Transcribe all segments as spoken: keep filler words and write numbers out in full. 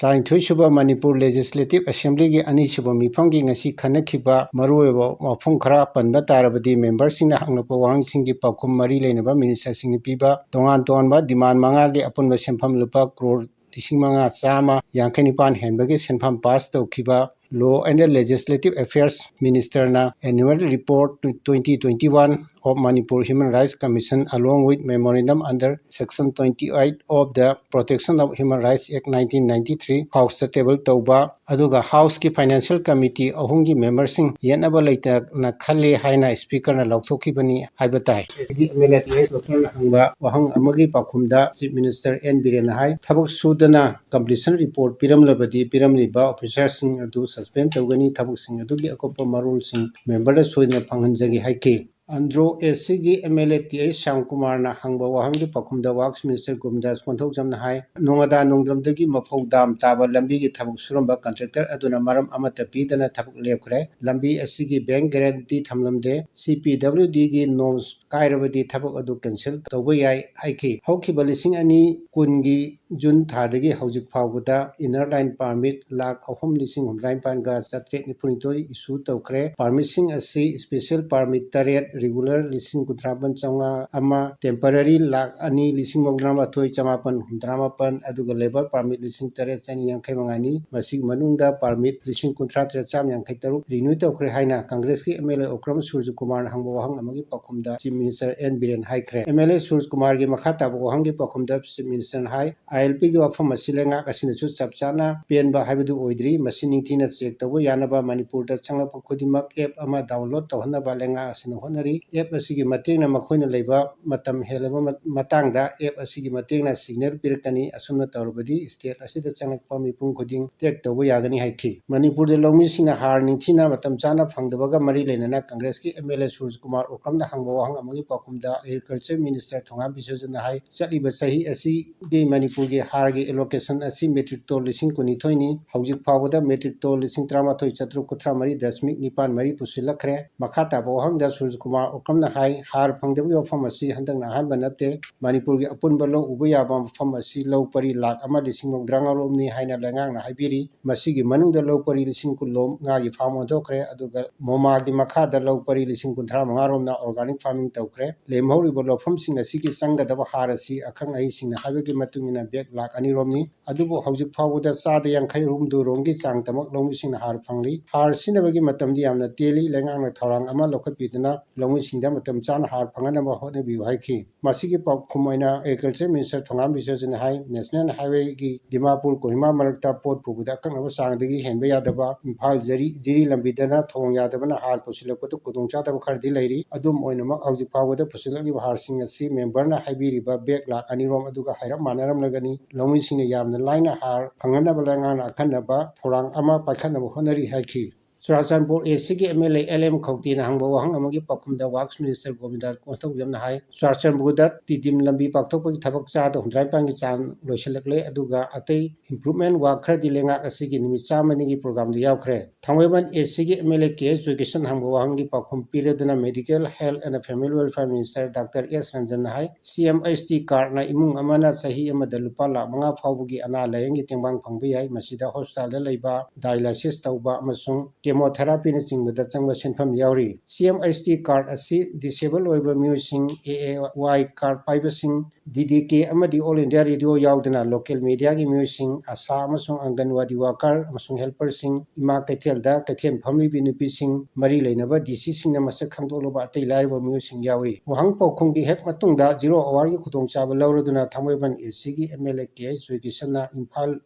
ꯇꯔꯥꯅꯤꯊꯣꯏ ꯁꯨꯕ ꯃꯅꯤꯄꯨꯔ ꯂꯦꯖꯤꯁꯂꯦꯇꯤꯚ ꯑꯦꯁꯦꯝꯕ꯭ꯂꯤꯒꯤ ꯑꯅꯤꯁꯨꯕ ꯃꯤꯐꯝꯒꯤ ꯉꯁꯤ ꯈꯟꯅꯈꯤꯕ ꯃꯔꯨꯑꯣꯏꯕ ꯋꯥꯐꯝ ꯈꯔ ꯄꯟꯕ ꯇꯥꯔꯕꯗꯤ, ꯃꯦꯝꯕꯔꯁꯤꯡꯅ ꯍꯪꯂꯛꯄ ꯋꯥꯍꯪꯁꯤꯡꯒꯤ ꯄꯥꯎꯈꯨꯝ ꯃꯔꯤ ꯂꯩꯅꯕ ꯃꯤꯅꯤꯁꯇꯔꯁꯤꯡꯅ ꯄꯤꯕ ꯇꯣꯉꯥꯟ ꯇꯣꯉꯥꯟꯕ ꯗꯤꯃꯥꯟ ꯃꯉꯥꯒꯤ ꯑꯄꯨꯟꯕ ꯁꯦꯟꯐꯝ ꯂꯨꯄꯥ ꯀ꯭ꯔꯣꯔ ꯂꯤꯁꯤꯡ ꯃꯉꯥ ꯆꯥꯝꯃ ꯌꯥꯡꯈꯩ ꯅꯤꯄꯥꯟ ꯍꯦꯟꯕꯒꯤ ꯁꯦꯟꯐꯝ ꯄꯥꯁ ꯇꯧꯈꯤꯕ Law and Legislative Affairs Ministerꯅ Annual Report twenty twenty-one of Manipur Human Rights Commission along with Memorandum under Section twenty-eight of the Protection of Human Rights Act nineteen ninety-three Houseꯇ table ꯇꯧꯕ, ꯑꯗꯨꯒ Houseꯀꯤ Financial Committee ꯑꯍꯨꯝꯒꯤ memberꯁꯤꯡ ꯌꯦꯠꯅꯕ ꯂꯩꯇꯅ ꯈꯜꯂꯤ ꯍꯥꯏꯅ Speakerꯅ ꯂꯥꯎꯊꯣꯛꯈꯤꯕꯅꯤ ꯍꯥꯏꯕ ꯇꯥꯏ꯫ ꯑꯁꯤꯒꯤ MLA T ꯑꯦꯁ ꯗꯣꯛꯇꯔꯅ ꯍꯪꯕ ꯋꯥꯍꯪ ꯑꯃꯒꯤ ꯄꯥꯎꯈꯨꯝꯗ Chief Minister ꯑꯦꯟ ꯕꯤꯔꯦꯟꯅ ꯍꯥꯏ, ꯊꯕꯛ ꯁꯨꯗꯅ completion report ꯄꯤꯔꯝꯂꯕꯗꯤ ꯄꯤꯔꯝꯂꯤꯕ officerꯁꯤꯡ ꯑꯗꯨ suspend ꯇꯧꯒꯅꯤ꯫ ꯊꯕꯛꯁꯤꯡ ꯑꯗꯨꯒꯤ ꯑꯀꯨꯞꯄ ꯃꯔꯣꯜꯁꯤꯡ memberꯗ ꯁꯣꯏꯗꯅ ꯐꯪꯍꯟꯖꯒꯦ ꯍꯥꯏꯈꯤ꯫ ꯑꯟꯗ꯭ꯔꯣ ꯑꯦꯁ ꯁꯤꯒꯤ MLA ꯇꯤ ꯑꯩꯆ ꯁ꯭ꯌꯥꯝꯀꯨꯃꯥꯔꯅ ꯍꯪꯕ ꯋꯥꯍꯪꯒꯤ ꯄꯥꯎꯈꯨꯝꯗ Works Minister ꯒꯣꯕꯤꯟꯗꯥꯁ ꯀꯣꯟꯊꯧꯖꯝꯅ ꯍꯥꯏ, ꯅꯣꯉꯥꯗꯥ ꯅꯣꯡꯗꯝꯗꯒꯤ ꯃꯐꯧ ꯗꯥꯝ ꯇꯥꯕ ꯂꯝꯕꯤꯒꯤ ꯊꯕꯛ ꯁꯨꯔꯝꯕ contractor ꯑꯗꯨꯅ ꯃꯔꯝ ꯑꯃꯠꯇ ꯄꯤꯗꯅ ꯊꯕꯛ ꯂꯦꯞꯈ꯭ꯔꯦ꯫ ꯂꯝꯕꯤ ꯑꯁꯤꯒꯤ bank guarantee ꯊꯝꯂꯝꯗꯦ꯫ ꯁꯤ ꯄꯤ ꯗꯕ꯭ꯂꯤꯎ ꯗꯤꯒꯤ norms ꯀꯥꯏꯔꯕꯗꯤ ꯊꯕꯛ ꯑꯗꯨ cancel ꯇꯧꯕ ꯌꯥꯏ ꯍꯥꯏꯈꯤ꯫ ꯍꯧꯈꯤꯕ ꯂꯤꯁꯤꯡ ꯑꯅꯤ ꯀꯨꯟꯒꯤ ꯖꯨꯟ ꯊꯥꯗꯒꯤ ꯍꯧꯖꯤꯛ ꯐꯥꯎꯕꯗ inner line permit ꯂꯥꯈ ꯑꯍꯨꯝ ꯂꯤꯁꯤꯡ ꯍꯨꯝꯗ꯭ꯔꯥ ꯅꯤꯄꯥꯟꯒ ꯆꯥꯇ꯭ꯔꯦꯠ ꯅꯤꯐꯨ ꯅꯤꯊꯣꯏ issue ꯇꯧꯈ꯭ꯔꯦ꯫ Permitꯁꯤꯡ ꯑꯁꯤ special permit ꯇꯔꯦꯠ, regular ꯂꯤꯁꯤꯡ ꯀꯨꯟꯊ꯭ꯔꯥ ꯃꯥꯄꯟ ꯆꯥꯝꯃꯉꯥ ꯑꯃ, temporary ꯂꯥꯈ ꯑꯅꯤ ꯂꯤꯁꯤꯡ ꯃꯧꯗ꯭ꯔꯥ ꯃꯥꯊꯣꯏ ꯆꯃꯥꯄꯟ ꯍꯨꯝꯗ꯭ꯔꯥ ꯃꯥꯄꯟ, ꯑꯗꯨꯒ labour permit ꯂꯤꯁꯤꯡ ꯇꯔꯦꯠ ꯆꯅꯤ ꯌꯥꯡꯈꯩ ꯃꯉꯥꯅꯤ꯫ ꯃꯁꯤꯒꯤ ꯃꯅꯨꯡꯗ permit ꯂꯤꯁꯤꯡ ꯀꯨꯟꯊ꯭ꯔꯥ ꯇꯔꯦꯠ ꯆꯥꯝꯃ ꯌꯥꯡꯈꯩ ꯇꯔꯨꯛ renew ꯇꯧꯈ꯭ꯔꯦ ꯍꯥꯏꯅ Congressꯀꯤ MLA ꯑꯣꯀ꯭ꯔꯝ ꯁꯨꯔꯖꯀꯨꯃꯥꯔꯅ ꯍꯪꯕ ꯋꯥꯍꯪ ꯑꯃꯒꯤ ꯄꯥꯎꯈꯨꯝꯗ Chief Minister ꯑꯦꯟ ꯕꯤꯔꯦꯟ ꯍꯥꯏꯈ꯭ꯔꯦ꯫ MLA ꯁꯨꯔꯖꯀꯨꯃꯥꯔꯒꯤ ꯃꯈꯥ ꯇꯥꯕ ꯋꯥꯍꯪꯒꯤ ꯄꯥꯎꯈꯨꯝꯗ Chief Ministerꯅ ꯍꯥꯏ, ILPꯒꯤ ꯋꯥꯐꯝ ꯑꯁꯤ ꯂꯩꯉꯥꯛ ꯑꯁꯤꯅꯁꯨ ꯆꯞ ꯆꯥꯅ ꯄꯦꯟꯕ ꯍꯥꯏꯕꯗꯨ ꯑꯣꯏꯗ꯭ꯔꯤ꯫ ꯃꯁꯤ ꯅꯤꯡꯊꯤꯅ check ꯇꯧꯕ ꯌꯥꯅꯕ ꯃꯅꯤꯄꯨꯔꯗ ꯆꯪꯂꯛꯄ ꯈꯨꯗꯤꯡꯃꯛ app ꯑꯃ download ꯇꯧꯍꯟꯅꯕ ꯂꯩꯉꯥꯛ ꯑꯁꯤꯅ ꯍꯣꯠꯅꯔꯤ꯫ App ꯑꯁꯤꯒꯤ ꯃꯇꯦꯡꯅ ꯃꯈꯣꯏꯅ ꯂꯩꯕ ꯃꯇꯝ ꯍꯦꯜꯂꯕ ꯃ-, ꯃꯇꯥꯡꯗ app ꯑꯁꯤꯒꯤ ꯃꯇꯦꯡꯅ signal ꯄꯤꯔꯛꯀꯅꯤ꯫ ꯑꯁꯨꯝꯅ ꯇꯧꯔꯕꯗꯤ state ꯑꯁꯤꯗ ꯆꯪꯂꯛꯄ ꯃꯤꯄꯨꯝ ꯈꯨꯗꯤꯡ track ꯇꯧꯕ ꯌꯥꯒꯅꯤ ꯍꯥꯏꯈꯤ꯫ ꯃꯅꯤꯄꯨꯔꯗ ꯂꯧꯃꯤꯁꯤꯡꯅ ꯍꯥꯔ ꯅꯤꯡꯊꯤꯅ ꯃꯇꯝ ꯆꯥꯅ ꯐꯪꯗꯕꯒ ꯃꯔꯤ ꯂꯩꯅꯅ Congressꯀꯤ MLA ꯁꯨꯔꯖꯀꯨꯃꯥꯔ ꯎꯀ꯭ꯔꯝꯅ ꯍꯪꯕ ꯋꯥꯍꯪ ꯑꯃꯒꯤ ꯄꯥꯎꯈꯨꯝꯗ Agriculture Minister ꯊꯣꯉꯥꯝ ꯕꯤꯁꯣꯖꯤꯠꯅ ꯍꯥꯏ, ꯆꯠꯂꯤꯕ ꯆꯍꯤ ꯑꯁꯤꯒꯤ ꯃꯅꯤꯄꯨꯔꯒꯤ ꯍꯥꯔꯒꯤ allocation ꯑꯁꯤ metric ton ꯂꯤꯁꯤꯡ ꯀꯨꯟꯅꯤꯊꯣꯏꯅꯤ꯫ ꯍꯧꯖꯤꯛ ꯐꯥꯎꯕꯗ metric ton ꯂꯤꯁꯤꯡ ꯇꯔꯥꯃꯥꯊꯣꯏ ꯆꯥꯇ꯭ꯔꯨꯛ ꯀꯨꯟꯊ꯭ꯔꯥ ꯃꯔꯤ ꯗꯁꯃꯤꯛ ꯅꯤꯄꯥꯟ ꯃꯔꯤ ꯄꯨꯁꯤꯜꯂꯛꯈ꯭ꯔꯦ꯫ ꯃꯈꯥ ꯇꯥꯕ ꯋꯥꯍꯪꯗ ꯁꯨꯔꯖꯀꯨꯃꯥꯔ ꯃꯥ ꯑꯣꯀꯝꯅ ꯍꯥꯏ, ꯍꯥꯔ ꯐꯪꯗꯕꯒꯤ ꯋꯥꯐꯝ ꯑꯁꯤ ꯍꯟꯗꯛꯅ ꯑꯍꯥꯟꯕ ꯅꯠꯇꯦ꯫ ꯃꯅꯤꯄꯨꯔꯒꯤ ꯑꯄꯨꯟꯕ ꯂꯧ ꯎꯕ ꯌꯥꯕ ꯃꯐꯝ ꯑꯁꯤ ꯂꯧ ꯄꯔꯤ ꯂꯥꯈ ꯑꯃ ꯂꯤꯁꯤꯡ ꯃꯧꯗ꯭ꯔꯥ ꯉꯥꯔꯣꯝꯅꯤ ꯍꯥꯏꯅ ꯂꯩꯉꯥꯛꯅ ꯍꯥꯏꯕꯤꯔꯤ꯫ ꯃꯁꯤꯒꯤ ꯃꯅꯨꯡꯗ ꯂꯧ ꯄꯔꯤ ꯂꯤꯁꯤꯡ ꯀꯨꯟ ꯂꯣꯝ ꯉꯥꯒꯤ ꯐꯥꯔꯝ ꯑꯣꯟꯊꯣꯛꯈ꯭ꯔꯦ, ꯑꯗꯨꯒ ꯃꯣꯃꯥꯒꯤ ꯃꯈꯥꯗ ꯂꯧ ꯄꯔꯤ ꯂꯤꯁꯤꯡ ꯀꯨꯟꯊ꯭ꯔꯥ ꯃꯉꯥ ꯔꯣꯝꯅ organic farming ꯇꯧꯈ꯭ꯔꯦ꯫ ꯂꯦꯝꯍꯧꯔꯤꯕ ꯂꯧꯐꯝꯁꯤꯡ ꯑꯁꯤꯒꯤ ꯆꯪꯒꯗꯕ ꯍꯥꯔ ꯑꯁꯤ ꯑꯈꯪ ꯑꯍꯩꯁꯤꯡꯅ ꯍꯥꯏꯕꯒꯤ ꯃꯇꯨꯡ ꯏꯟꯅ ꯕꯦꯒ ꯂꯥꯈ ꯑꯅꯤ ꯔꯣꯝꯅꯤ꯫ ꯑꯗꯨꯕꯨ ꯍꯧꯖꯤꯛ ꯐꯥꯎꯕꯗ ꯆꯥꯗ ꯌꯥꯡꯈꯩ ꯍꯨꯝꯐꯨ ꯔꯣꯝꯒꯤ ꯆꯥꯡ ꯇꯃꯛ ꯂꯧꯃꯤꯁꯤꯡꯅ ꯍꯥꯔ ꯐꯪꯂꯤ꯫ ꯍꯥꯔ ꯁꯤꯖꯤꯟꯅꯕꯒꯤ ꯃꯇꯝꯗꯤ ꯌꯥꯝꯅ ꯇꯦꯜꯂꯤ꯫ ꯂꯩꯉꯥꯛꯅ ꯊꯧꯔꯥꯡ ꯑꯃ ꯂꯧꯈꯠꯄꯤꯗꯨꯅ ꯂꯧꯃꯤꯁꯤꯡꯗ ꯃꯇꯝ ꯆꯥꯅ ꯍꯥꯔ ꯐꯪꯍꯟꯅꯕ ꯍꯣꯠꯅꯕꯤꯌꯨ ꯍꯥꯏꯈꯤ꯫ ꯃꯁꯤꯒꯤ ꯄꯥꯎꯈꯨꯝ ꯑꯣꯏꯅ Agriculture Minister ꯊꯣꯉꯥꯝ ꯕꯤꯁ꯭ꯋꯖꯤꯠꯅ ꯍꯥꯏ, National Highwayꯒꯤ ꯗꯤꯃꯥꯄꯨꯔ ꯀꯣꯍꯤꯃꯥ ꯃꯔꯛꯇ ꯄꯣꯠ ꯄꯨꯕꯗ ꯑꯀꯛꯅꯕ ꯆꯥꯡꯗꯒꯤ ꯍꯦꯟꯕ ꯌꯥꯗꯕ, ꯏꯝꯐꯥꯜ ꯖꯤꯔꯤ, ꯖꯤꯔꯤ ꯂꯝꯕꯤꯗꯅ ꯊꯣꯡ ꯌꯥꯗꯕꯅ ꯍꯥꯔ ꯄꯨꯁꯤꯜꯂꯛꯄꯗ ꯈꯨꯗꯣꯡꯆꯥꯗꯕ ꯈꯔꯗꯤ ꯂꯩꯔꯤ꯫ ꯑꯗꯨꯝ ꯑꯣꯏꯅꯃꯛ, ꯍꯧꯖꯤꯛ ꯐꯥꯎꯕꯗ ꯄꯨꯁꯤꯜꯂꯛꯂꯤꯕ ꯍꯥꯔꯁꯤꯡ ꯑꯁꯤ memberꯅ ꯍꯥꯏꯕꯤꯔꯤꯕ ꯕꯦꯒ ꯂꯥꯈ ꯑꯅꯤ ꯔꯣꯝ ꯑꯗꯨꯒ ꯍꯥꯏꯔꯞ ꯃꯥꯟꯅꯔꯝꯂꯒꯅꯤ꯫ ꯂꯧꯃꯤꯁꯤꯡꯅ ꯌꯥꯝꯅ ꯂꯥꯏꯅ ꯍꯥꯔ ꯐꯪꯍꯟꯅꯕ ꯂꯩꯉꯥꯛꯅ ꯑꯈꯟꯅꯕ ꯊꯧꯔꯥꯡ ꯑꯃ ꯄꯥꯏꯈꯠꯅꯕ ꯍꯣꯠꯅꯔꯤ ꯍꯥꯏꯈꯤ꯫ ꯆꯨꯔꯥꯆꯥꯟꯄꯨꯔ Eastꯀꯤ MLA L M ꯈꯧꯇꯦꯅ ꯍꯪꯕ ꯋꯥꯍꯪ ꯑꯃꯒꯤ ꯄꯥꯎꯈꯨꯝꯗ Works Minister ꯒꯣꯕꯤꯟꯗ ꯀꯣꯟꯊꯧꯖꯝꯅ ꯍꯥꯏ, ꯆꯨꯔꯥꯆꯥꯟꯄꯨꯔꯗ ꯇꯤꯗꯤꯝ ꯂꯝꯕꯤ ꯄꯥꯛꯊꯣꯛꯄꯒꯤ ꯊꯕꯛ ꯆꯥꯗ ꯍꯨꯝꯗ꯭ꯔꯥ ꯅꯤꯄꯥꯟꯒꯤ ꯆꯥꯡ ꯂꯣꯏꯁꯤꯜꯂꯛꯂꯦ, ꯑꯗꯨꯒ ꯑꯇꯩ improvement work ꯈꯔꯗꯤ ꯂꯩꯉꯥꯛ ꯑꯁꯤꯒꯤ ꯅꯨꯃꯤꯠ ꯆꯥꯝꯃꯅꯤꯒꯤ programꯗ ꯌꯥꯎꯈ꯭ꯔꯦ꯫ ꯊꯥꯡꯃꯩꯕꯟ Eastꯀꯤ MLA K H ꯖꯣꯏꯀꯤꯁꯟ ꯍꯪꯕ ꯋꯥꯍꯪꯒꯤ ꯄꯥꯎꯈꯨꯝ ꯄꯤꯔꯗꯨꯅ Medical, Health and Family Welfare Minister Doctor S Ranjanꯅ high, C M H T cardꯅ ꯏꯃꯨꯡ ꯑꯃꯅ ꯆꯍꯤ ꯑꯃꯗ ꯂꯨꯄꯥ ꯂꯥꯈ ꯃꯉꯥ ꯐꯥꯎꯕꯒꯤ ꯑꯅꯥ ꯂꯥꯌꯦꯡꯒꯤ ꯇꯦꯡꯕꯥꯡ ꯐꯪꯕ ꯌꯥꯏ꯫ ꯃꯁꯤꯗ hospitalꯗ ꯂꯩꯕ, dialysis ꯇꯧꯕ ꯑꯃꯁꯨꯡ chemotherapiꯅꯆꯤꯡꯕꯗ ꯆꯪꯕ ꯁꯦꯟꯐꯝ ꯌꯥꯎꯔꯤ꯫ C M H T card ꯑꯁꯤ disable ꯑꯣꯏꯕ ꯃꯤꯑꯣꯏꯁꯤꯡ, A A Y card ꯄꯥꯏꯕꯁꯤꯡ, D D K ꯑꯃꯗꯤ All India Radio ꯌꯥꯎꯗꯅ local mediaꯒꯤ ꯃꯤꯑꯣꯏꯁꯤꯡ, ASHA ꯑꯃꯁꯨꯡ ꯑꯪꯒꯟꯋꯥꯗꯤ worker ꯑꯃꯁꯨꯡ helperꯁꯤꯡ, ꯏꯃꯥ ꯀꯩꯊꯦꯜꯗ ꯀꯩꯊꯦꯜ ꯐꯝꯂꯤꯕꯤ ꯅꯨꯄꯤꯁꯤꯡ, ꯃꯔꯤ ꯂꯩꯅꯕ DCꯁꯤꯡꯅ ꯃꯁꯛ ꯈꯪꯗꯣꯛꯂꯕ ꯑꯇꯩ ꯂꯥꯏꯔꯕ ꯃꯤꯑꯣꯏꯁꯤꯡ ꯌꯥꯎꯏ꯫ ꯋꯥꯍꯪ ꯄꯥꯎꯈꯨꯝꯒꯤ ꯍꯦꯛ ꯃꯇꯨꯡꯗ zero hourꯒꯤ ꯈꯨꯗꯣꯡꯆꯥꯕ ꯂꯧꯔꯗꯨꯅ ꯊꯥꯡꯃꯩꯕꯟ Eastꯀꯤ MLA K H ꯖꯣꯏꯀꯤꯁꯟꯅ Imphal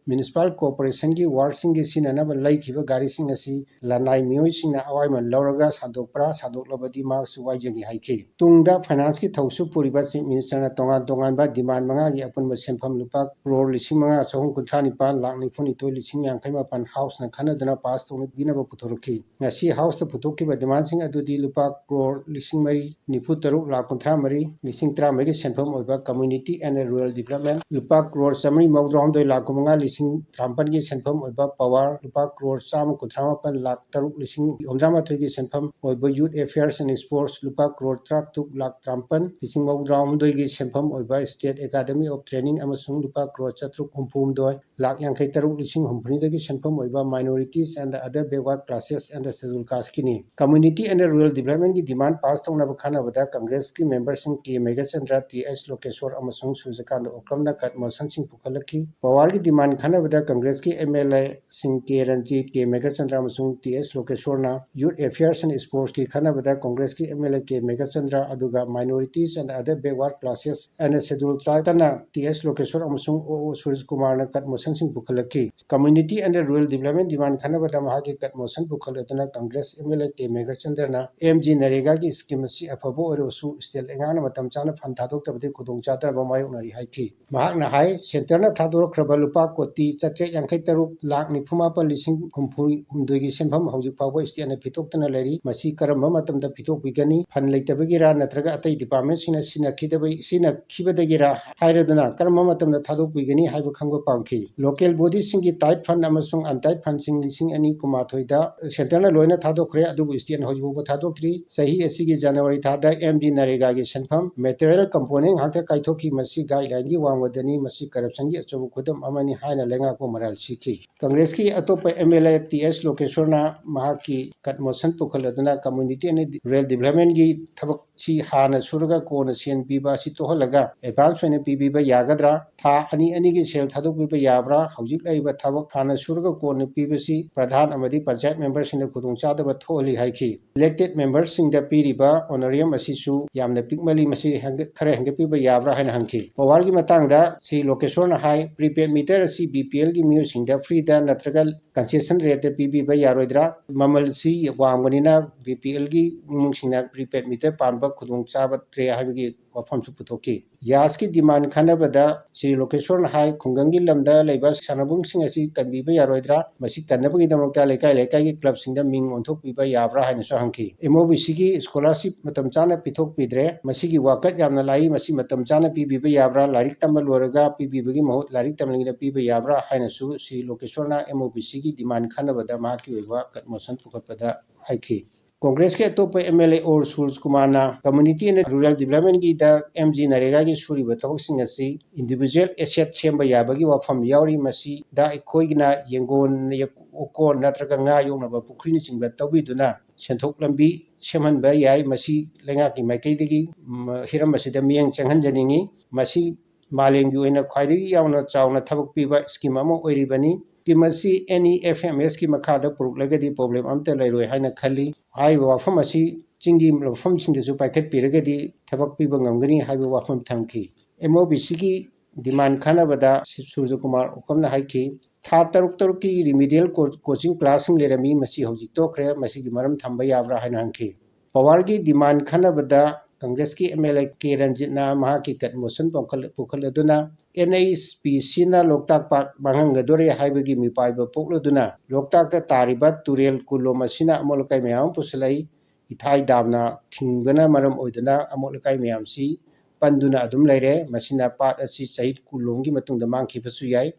Municipal Corporationꯒꯤ wardꯁꯤꯡꯒꯤ ꯁꯤꯖꯤꯟꯅꯅꯕ ꯂꯩꯈꯤꯕ ꯒꯥꯔꯤꯁꯤꯡ ꯑꯁꯤ ꯂꯅꯥꯏ ꯃꯤꯑꯣꯏꯁꯤꯡꯅ ꯑꯋꯥꯏꯃꯟ ꯂꯧꯔꯒ ꯁꯥꯗꯣꯛꯄ꯭ꯔꯥ, ꯁꯥꯗꯣꯛꯂꯕꯗꯤ ꯃꯍꯥꯛꯁꯨ ꯋꯥꯏꯖꯒꯦ ꯍꯥꯏꯈꯤ꯫ ꯇꯨꯡꯗ financeꯀꯤ ꯊꯧꯁꯨ ꯄꯨꯔꯤꯕ Chief Ministerꯅ ꯇꯣꯉꯥꯟ ꯇꯣꯉꯥꯟꯕ ꯗꯤꯃꯥꯟ ꯃꯉꯥꯒꯤ ꯑꯄꯨꯟꯕ ꯁꯦꯟꯐꯝ ꯂꯨꯄꯥ ꯀ꯭ꯔꯣꯔ ꯂꯤꯁꯤꯡ ꯃꯉꯥ ꯆꯍꯨꯝ ꯀꯨꯟꯊ꯭ꯔꯥ ꯅꯤꯄꯥꯟ ꯂꯥꯛ ꯅꯤꯐꯨ ꯅꯤꯊꯣꯏ ꯂꯤꯁꯤꯡ ꯌꯥꯡꯈꯩ ꯃꯥꯄꯟ ꯍꯥꯎꯁꯅ ꯈꯟꯅꯗꯨꯅ ꯄꯥꯁ ꯇꯧꯅꯕ ꯄꯨꯊꯣꯔꯛꯈꯤ꯫ ꯉꯁꯤ ꯍꯥꯎꯁꯇ ꯄꯨꯊꯣꯛꯈꯤꯕ ꯗꯤꯃꯥꯟꯁꯤꯡ ꯑꯗꯨꯗꯤ ꯂꯨꯄꯥ ꯀ꯭ꯔꯣꯔ ꯂꯤꯁꯤꯡ ꯃꯔꯤ ꯅꯤꯐꯨ ꯇꯔꯨꯛ ꯂꯥꯛ ꯀꯨꯟꯊ꯭ꯔꯥ ꯃꯔꯤ ꯂꯤꯁꯤꯡ ꯇꯔꯥꯃꯔꯤꯒꯤ ꯁꯦꯟꯐꯝ ꯑꯣꯏꯕ ꯀꯝꯃ꯭ꯌꯨꯅꯤꯇꯤ ꯑꯦꯟ ꯔꯨꯔꯦꯜ ꯗꯤꯕꯂꯞꯃꯦꯟ, ꯂꯨꯄꯥ ꯀ꯭ꯔꯣꯔ ꯆꯥꯃꯔꯤ ꯃꯧꯗ꯭ꯔꯥꯍꯨꯝꯗꯣꯏ ꯂꯥꯛ ꯀꯨꯟꯃꯉꯥ ꯂꯤꯁꯤꯡ ꯇꯔꯥꯃꯥꯄꯟꯒꯤ ꯁꯦꯟꯐꯝ ꯑꯣꯏꯕ ꯄꯋꯥꯔ, ꯂꯨꯄꯥ ꯀ꯭ꯔꯣꯔ ꯆꯥꯝꯃ ꯀꯨꯟꯊ꯭ꯔꯥ ꯃꯥꯄꯟ ꯂꯥꯛ ꯇꯔꯨꯛ ꯂꯤꯁꯤꯡ ꯍꯨꯝꯗ꯭ꯥ ꯃꯥꯊꯣꯏꯒꯤ ꯁꯦꯟꯐꯝ ꯑꯣꯏꯕ ꯌꯨꯠ ꯑꯦꯐꯤꯌꯔꯁ ꯑꯦꯟ ꯁ꯭ꯄꯣꯔꯠꯁ, ꯂꯨꯄꯥ ꯀ꯭ꯔꯣꯔ ꯇꯔꯥ ꯇꯔꯨꯛ ꯂꯥꯛ ꯇꯔꯥꯃꯥꯄꯟ ꯂꯤꯁꯤꯡ ꯃꯧꯗ꯭ꯔꯥꯍꯨꯝꯗꯣꯏꯒꯤ ꯁꯦꯟꯐꯝ ꯑꯣꯏꯕ ꯁ꯭ꯇꯦꯠ ꯑꯦꯀꯥꯗꯃꯤ ꯑꯣꯐ ꯇ꯭ꯔꯦꯅꯤꯡ ꯑꯃꯁꯨꯡ ꯂꯨꯄꯥ ꯀ꯭ꯔꯣꯔ ꯆꯥꯇ꯭ꯔꯨꯛ ꯍꯨꯝꯐꯨ ꯍꯨꯝꯗꯣꯏ ꯂꯥꯛ ꯌꯥꯡꯈꯩ ꯇꯔꯨꯛ ꯂꯤꯁꯤꯡ ꯍꯨꯝꯐꯨꯅꯤꯊꯣꯏꯒꯤ ꯁꯦꯟꯐꯝ ꯑꯣꯏꯕ minorities and the other backward classes and the scheduled ꯀꯥꯁꯀꯤꯅꯤ꯫ ꯀꯝꯃ꯭ꯌꯨꯅꯤꯇꯤ ꯑꯦꯟ ꯔꯨꯔꯦꯜ ꯗꯤꯕꯂꯞꯃꯦꯟꯒꯤ ꯗꯤꯃꯥꯟ ꯄꯥꯁ ꯇꯧꯅꯕ ꯈꯟꯅꯕꯗ ꯀꯪꯒ꯭ꯔꯦꯁꯀꯤ ꯃꯦꯝꯕꯔꯁꯤꯡ ꯀꯦ ꯃꯦꯘꯆꯟꯗ꯭ꯔ, ꯇꯤ ꯑꯩꯆ ꯂꯣꯀꯦꯁꯣꯔ ꯑꯃꯁꯨꯡ ꯁꯨꯔꯖꯀꯥꯟꯇ ꯑꯣꯀ꯭ꯔꯝꯅ ꯀꯠ ꯃꯣꯁꯟꯁꯤꯡ ꯄꯨꯈꯠꯂꯛꯈꯤ꯫ ꯄꯋꯥꯔꯒꯤ ꯗꯤꯃꯥꯟ ꯈꯟꯅꯕꯗ ꯀꯪꯒ꯭ꯔꯦꯁꯀꯤ ꯑꯦꯝ ꯑꯦꯜ ꯑꯦꯁꯤꯡ ꯀꯦ ꯔꯟꯖꯤꯠ, ꯀꯦ ꯃꯦꯘꯆꯟꯗ꯭ꯔ ꯑꯃꯁꯨꯡ ꯇꯤ ꯑꯩꯆ ꯂꯣꯀꯦꯁꯣꯔꯅ, ꯌꯨꯠ ꯑꯦꯐꯤꯌꯔꯁ ꯑꯦꯟ ꯁ꯭ꯄꯣꯔꯠꯁꯀꯤ ꯈꯟꯅꯕꯗ ꯀꯪꯒ꯭ꯔꯦꯁꯀꯤ M L A K Meghachandra, ꯑꯗꯨꯒ minorities and other backward classes and scheduled ꯇ꯭ꯔꯥꯏꯕꯇꯅ ꯇꯤ ꯑꯩꯆ ꯂꯣꯀꯦꯁꯣꯔ ꯑꯃꯁꯨꯡ ꯑꯣ ꯑꯣ ꯁꯨꯔꯖ ꯀꯨꯃꯥꯔꯅ ꯀꯠ ꯃꯣꯁꯟꯁꯤꯡ ꯄꯨꯈꯠꯂꯛꯈꯤ꯫ Community and rural development demand ꯈꯟꯅꯕꯗ ꯃꯍꯥꯛꯀꯤ ꯀꯠ ꯃꯣꯁꯟ ꯄꯨꯈꯠꯂꯗꯨꯅ Congress M L A K ꯃꯦꯘꯆꯟꯗ꯭ꯔꯅ M G ꯅꯔꯦꯒꯥꯒꯤ scheme ꯑꯁꯤ ꯑꯐꯕ ꯑꯣꯏꯔꯕꯁꯨ ꯁ꯭ꯇꯦꯠ ꯂꯩꯉꯥꯛꯅ ꯃꯇꯝ ꯆꯥꯅ ꯐꯟ ꯊꯥꯗꯣꯛꯇꯕꯗꯒꯤ ꯈꯨꯗꯣꯡꯆꯥꯗꯕ ꯃꯥꯌꯣꯛꯅꯔꯤ ꯍꯥꯏꯈꯤ꯫ ꯃꯍꯥꯛꯅ ꯍꯥꯏ, ꯁꯦꯟꯇꯔꯅ ꯊꯥꯗꯣꯔꯛꯈ꯭ꯔꯕ ꯂꯨꯄꯥ ꯀꯣꯇꯤ ꯆꯥꯇ꯭ꯔꯦꯠ ꯌꯥꯡꯈꯩ ꯇꯔꯨꯛ ꯂꯥꯛ ꯅꯤꯐꯨ ꯃꯥꯄꯟ ꯂꯤꯁꯤꯡ ꯍꯨꯝꯐꯨ ꯍꯨꯝꯗꯣꯏꯒꯤ ꯁꯦꯟꯐꯝ ꯍꯧꯖꯤꯛ ꯐꯥꯎꯕ ꯁ꯭ꯇꯦꯠꯅ ꯄꯤꯊꯣꯛꯇꯅ ꯂꯩꯔꯤ꯫ ꯃꯁꯤ ꯀꯔꯝꯕ ꯃꯇꯝꯗ ꯄꯤꯊꯣꯛꯄꯤꯒꯅꯤ? ꯐꯟ ꯂꯩꯇꯕꯒꯤꯔꯥ ꯅꯠꯇ꯭ꯔꯒ ꯑꯇꯩ ꯗꯤꯄꯥꯔꯠꯃꯦꯟꯁꯤꯡꯅ ꯁꯤꯖꯤꯟꯅꯈꯤꯗꯕ, ꯁꯤꯖꯤꯟꯅꯈꯤꯕꯗꯒꯤꯔꯥ ꯍꯥꯏꯔꯗꯨꯅ ꯀꯔꯝꯕ ꯃꯇꯝꯗ ꯊꯥꯗꯣꯛꯄꯤꯒꯅꯤ ꯍꯥꯏꯕ ꯈꯪꯕ ꯄꯥꯝꯈꯤ꯫ ꯂꯣꯀꯦꯜ ꯕꯣꯗꯤꯁꯤꯡꯒꯤ ꯇꯥꯏꯠ ꯐꯟ ꯑꯃꯁꯨꯡ ꯑꯟꯇꯥꯏꯠ ꯐꯟꯁꯤꯡ ꯂꯤꯁꯤꯡ ꯑꯅꯤ ꯀꯨꯟꯃꯥꯊꯣꯏꯗ ꯁꯦꯟꯇꯔꯅ ꯂꯣꯏꯅ ꯊꯥꯗꯣꯛꯈ꯭ꯔꯦ, ꯑꯗꯨꯕꯨ ꯁ꯭ꯇꯦꯠꯅ ꯍꯧꯖꯤꯛ ꯐꯥꯎꯕ ꯊꯥꯗꯣꯛꯇ꯭ꯔꯤ꯫ ꯆꯍꯤ ꯑꯁꯤꯒꯤ ꯖꯅꯋꯥꯔꯤ ꯊꯥꯗ ꯑꯦꯝ ꯖꯤ ꯅꯔꯦꯒꯥꯒꯤ ꯁꯦꯟꯐꯝ ꯃꯦꯇꯔꯤꯌꯦꯜ ꯀꯝꯄꯣꯅꯦꯟ ꯉꯥꯛꯇ ꯀꯥꯏꯊꯣꯛꯈꯤ꯫ ꯃꯁꯤ ꯒꯥꯏꯗꯂꯥꯏꯟꯒꯤ ꯋꯥꯡꯃꯗꯅꯤ꯫ ꯃꯁꯤ ꯀꯔꯞꯁꯟꯒꯤ ꯑꯆꯧꯕ ꯈꯨꯗꯝ ꯑꯃꯅꯤ ꯍꯥꯏꯅ ꯂꯩꯉꯥꯛꯄ ꯃꯔꯥꯜ ꯁꯤꯈꯤ꯫ ꯀꯪꯒ꯭ꯔꯦꯁꯀꯤ ꯑꯇꯣꯞꯄ ꯑꯦꯝ ꯑꯦꯜ ꯑꯦ ꯇꯤ ꯑꯦꯁ ꯂꯣꯀꯦꯁꯣꯔꯅ ꯃꯍꯥꯛꯀꯤ cut motion ꯄꯨꯈꯠꯂꯗꯨꯅ community and rural ꯗꯤꯕꯂꯞꯃꯦꯟꯒꯤ ꯊꯕꯛꯁꯤ ꯍꯥꯟꯅ ꯁꯨꯔꯒ ꯀꯣꯟꯅ ꯁꯦꯟ ꯄꯤꯕ ꯑꯁꯤ ꯇꯣꯛꯍꯜꯂꯒ ꯑꯦꯗꯚꯥꯟꯁ ꯑꯣꯏꯅ ꯄꯤꯕꯤꯕ ꯌꯥꯒꯗ꯭ꯔꯥ? ꯊꯥ ꯑꯅꯤ ꯑꯅꯤꯒꯤ ꯁꯦꯜ ꯊꯥꯗꯣꯛꯄꯤꯕ ꯌꯥꯕ꯭ꯔꯥ? ꯍꯧꯖꯤꯛ ꯂꯩꯔꯤꯕ ꯊꯕꯛ ꯍꯥꯟꯅ ꯁꯨꯔꯒ ꯀꯣꯟꯅ ꯄꯤꯕꯁꯤ ꯄ꯭ꯔꯙꯥꯟ ꯑꯃꯗꯤ ꯄꯟꯆꯥꯌꯠ ꯃꯦꯝꯕꯔꯁꯤꯡꯗ ꯈꯨꯗꯣꯡꯆꯥꯗꯕ ꯊꯣꯛꯍꯜꯂꯤ ꯍꯥꯏꯈꯤ꯫ ꯏꯂꯦꯛꯇꯦꯗ ꯃꯦꯝꯕꯔꯁꯤꯡꯗ ꯄꯤꯔꯤꯕ ꯑꯣꯅꯔꯤꯌꯝ ꯑꯁꯤꯁꯨ ꯌꯥꯝꯅ ꯄꯤꯛꯃꯜꯂꯤ, ꯃꯁꯤ ꯍꯦꯟꯒꯠ-, ꯈꯔ ꯍꯦꯟꯒꯠꯄꯤꯕ ꯌꯥꯕ꯭ꯔꯥ ꯍꯥꯏꯅ ꯍꯪꯈꯤ꯫ ꯄꯋꯥꯔꯒꯤ ꯃꯇꯥꯡꯗ ꯁꯤ ꯂꯣꯀꯦꯁꯣꯔꯅ ꯍꯥꯏ, ꯄ꯭ꯔꯤꯄꯦꯗ ꯃꯤꯇꯔ ꯑꯁꯤ ꯕꯤ ꯄꯤ ꯑꯦꯜꯒꯤ ꯃꯤꯑꯣꯏꯁꯤꯡꯗ ꯐ꯭ꯔꯤꯗ ꯅꯠꯇ꯭ꯔꯒ ꯀꯟꯁꯦꯁꯟ ꯔꯦꯠꯇ ꯄꯤꯕꯤꯕ ꯌꯥꯔꯣꯏꯗ꯭ꯔꯥ? ꯃꯃꯜꯁꯤ ꯋꯥꯡꯕꯅꯤꯅ ꯕꯤ ꯄꯤ ꯑꯦꯜꯒꯤ ꯏꯃꯨꯡꯁꯤꯡꯅ ꯄ꯭ꯔꯤꯄꯦꯗ ꯃꯤꯇꯔ ꯄꯥꯟꯕ ꯈꯨꯗꯣꯡꯆꯥꯕ ꯇ꯭ꯔꯦ ꯍꯥꯏꯕꯒꯤ ꯋꯥꯐꯝꯁꯨ ꯄꯨꯊꯣꯛꯈꯤ꯫ ꯌꯥꯁꯀꯤ demand ꯈꯟꯅꯕꯗ ꯁ꯭ꯔꯤ ꯂꯣꯀꯦꯁꯣꯔꯅ ꯍꯥꯏ, ꯈꯨꯡꯒꯪꯒꯤ ꯂꯝꯗ ꯂꯩꯕ ꯁꯥꯟꯅꯕꯨꯡꯁꯤꯡ ꯑꯁꯤ ꯀꯟꯕꯤꯕ ꯌꯥꯔꯣꯏꯗ꯭ꯔꯥ? ꯃꯁꯤ ꯀꯟꯅꯕꯒꯤꯗꯃꯛꯇ ꯂꯩꯀꯥꯏ ꯂꯩꯀꯥꯏꯒꯤ clubꯁꯤꯡꯗ ꯃꯤꯡ ꯑꯣꯟꯊꯣꯛꯄꯤꯕ ꯌꯥꯕ꯭ꯔꯥ ꯍꯥꯏꯅꯁꯨ ꯍꯪꯈꯤ꯫ MOBCꯒꯤ scholarship ꯃꯇꯝ ꯆꯥꯅ ꯄꯤꯊꯣꯛꯄꯤꯗ꯭ꯔꯦ꯫ ꯃꯁꯤꯒꯤ ꯋꯥꯀꯠ ꯌꯥꯝꯅ ꯂꯥꯛꯏ꯫ ꯃꯁꯤ ꯃꯇꯝ ꯆꯥꯅ ꯄꯤꯕꯤꯕ ꯌꯥꯕ꯭ꯔꯥ? ꯂꯥꯏꯔꯤꯛ ꯇꯝꯕ ꯂꯣꯏꯔꯒ ꯄꯤꯕꯤꯕꯒꯤ ꯃꯍꯨꯠ ꯂꯥꯏꯔꯤꯛ ꯇꯝꯂꯤꯉꯩꯗ ꯄꯤꯕ ꯌꯥꯕ꯭ꯔꯥ ꯍꯥꯏꯅꯁꯨ ꯁ꯭ꯔꯤ ꯂꯣꯀꯦꯁꯣꯔꯅ MOBCꯒꯤ demand ꯈꯟꯅꯕꯗ ꯃꯍꯥꯛꯀꯤ ꯑꯣꯏꯕ cut motion ꯄꯨꯈꯠꯄꯗ ꯍꯥꯏꯈꯤ꯫ ꯀꯣꯡꯒ꯭ꯔꯦꯁꯀꯤ ꯑꯇꯣꯞꯄ MLA ꯑꯣꯔ ꯁꯨꯔꯖ ꯀꯨꯃꯥꯔꯅ Community and Rural Developmentꯒꯤꯗ MGNREGAꯒꯤ ꯁꯨꯔꯤꯕ ꯊꯕꯛꯁꯤꯡ ꯑꯁꯤ individual asset ꯁꯦꯝꯕ ꯌꯥꯕꯒꯤ ꯋꯥꯐꯝ ꯌꯥꯎꯔꯤ꯫ ꯃꯁꯤꯗ ꯑꯩꯈꯣꯏꯒꯤꯅ ꯌꯦꯡꯒꯣꯟ, ꯑꯣꯀꯣꯟ ꯅꯠꯇ꯭ꯔꯒ ꯉꯥ ꯌꯣꯛꯅꯕ ꯄꯨꯈ꯭ꯔꯤꯅꯆꯤꯡꯕ ꯇꯧꯕꯤꯗꯨꯅ ꯁꯦꯟꯊꯣꯛ ꯂꯝꯕꯤ ꯁꯦꯝꯍꯟꯕ ꯌꯥꯏ꯫ ꯃꯁꯤ ꯂꯩꯉꯥꯛꯀꯤ ꯃꯥꯏꯀꯩꯗꯒꯤ, ꯎꯝ, ꯍꯤꯔꯝ ꯑꯁꯤꯗ ꯃꯤꯠꯌꯦꯡ ꯆꯪꯍꯟꯖꯅꯤꯡꯏ꯫ ꯃꯁꯤ ꯃꯥꯂꯦꯝꯒꯤ ꯑꯣꯏꯅ ꯈ꯭ꯋꯥꯏꯗꯒꯤ ꯌꯥꯝꯅ ꯆꯥꯎꯅ ꯊꯕꯛ ꯄꯤꯕ scheme ꯑꯃ ꯑꯣꯏꯔꯤꯕꯅꯤ꯫ Scheme ꯑꯁꯤ NEFMSꯀꯤ ꯃꯈꯥꯗ ꯄꯨꯔꯛꯂꯒꯗꯤ problem ꯑꯝꯇ ꯂꯩꯔꯣꯏ ꯍꯥꯏꯅ ꯈꯜꯂꯤ꯫ ꯍꯥꯏꯔꯤꯕ ꯋꯥꯐꯝ ꯑꯁꯤ ꯆꯤꯡꯒꯤ ꯃꯐꯝꯁꯤꯡꯗꯁꯨ ꯄꯥꯏꯈꯠꯄꯤꯔꯒꯗꯤ ꯊꯕꯛ ꯄꯤꯕ ꯉꯝꯒꯅꯤ ꯍꯥꯏꯕ ꯋꯥꯐꯝ ꯊꯝꯈꯤ꯫ MOBCꯒꯤ demand ꯈꯟꯅꯕꯗ ꯁꯨꯔꯖꯀꯨꯃꯥꯔ ꯎꯀꯝꯅ ꯍꯥꯏꯈꯤ, ꯊꯥ ꯇꯔꯨꯛ ꯇꯔꯨꯛꯀꯤ remedial co-, coaching classꯁꯤꯡ ꯂꯩꯔꯝꯃꯤ, ꯃꯁꯤ ꯍꯧꯖꯤꯛ ꯇꯣꯛꯈ꯭ꯔꯦ, ꯃꯁꯤꯒꯤ ꯃꯔꯝ ꯊꯝꯕ ꯌꯥꯕ꯭ꯔꯥ ꯍꯥꯏꯅ ꯍꯪꯈꯤ꯫ Powerꯒꯤ demand ꯈꯟꯅꯕꯗ ꯀꯪꯒ꯭ꯔꯦꯁꯀꯤ MLA ꯀꯦ ꯔꯟꯖꯤꯠꯅ ꯃꯍꯥꯛꯀꯤ cut motion ꯄꯨꯈꯠ-, ꯄꯨꯈꯠꯂꯗꯨꯅ NHPCꯅ ꯂꯣꯛꯇꯥꯛ ꯄꯥꯠ ꯃꯥꯡꯍꯟꯒꯗꯣꯔꯦ ꯍꯥꯏꯕꯒꯤ ꯃꯤꯄꯥꯏꯕ ꯄꯣꯛꯂꯗꯨꯅ ꯂꯣꯛꯇꯥꯛꯇ ꯇꯥꯔꯤꯕ ꯇꯨꯔꯦꯜ ꯀꯨꯂꯣꯝ ꯑꯁꯤꯅ ꯑꯃꯣꯠ ꯑꯀꯥꯏ ꯃꯌꯥꯝ ꯑꯃ ꯄꯨꯁꯤꯜꯂꯛꯏ꯫ ꯏꯊꯥꯏ dam ꯊꯤꯡꯕꯅ ꯃꯔꯝ ꯑꯣꯏꯗꯨꯅ ꯑꯃꯣꯠ ꯑꯀꯥꯏ ꯃꯌꯥꯝꯁꯤ ꯄꯟꯗꯨꯅ ꯑꯗꯨꯝ ꯂꯩꯔꯦ꯫ ꯃꯁꯤꯅ ꯄꯥꯠ ꯑꯁꯤ ꯆꯍꯤ ꯀꯨꯟꯂꯣꯝꯒꯤ ꯃꯇꯨꯡꯗ ꯃꯥꯡꯈꯤꯕꯁꯨ ꯌꯥꯏ꯫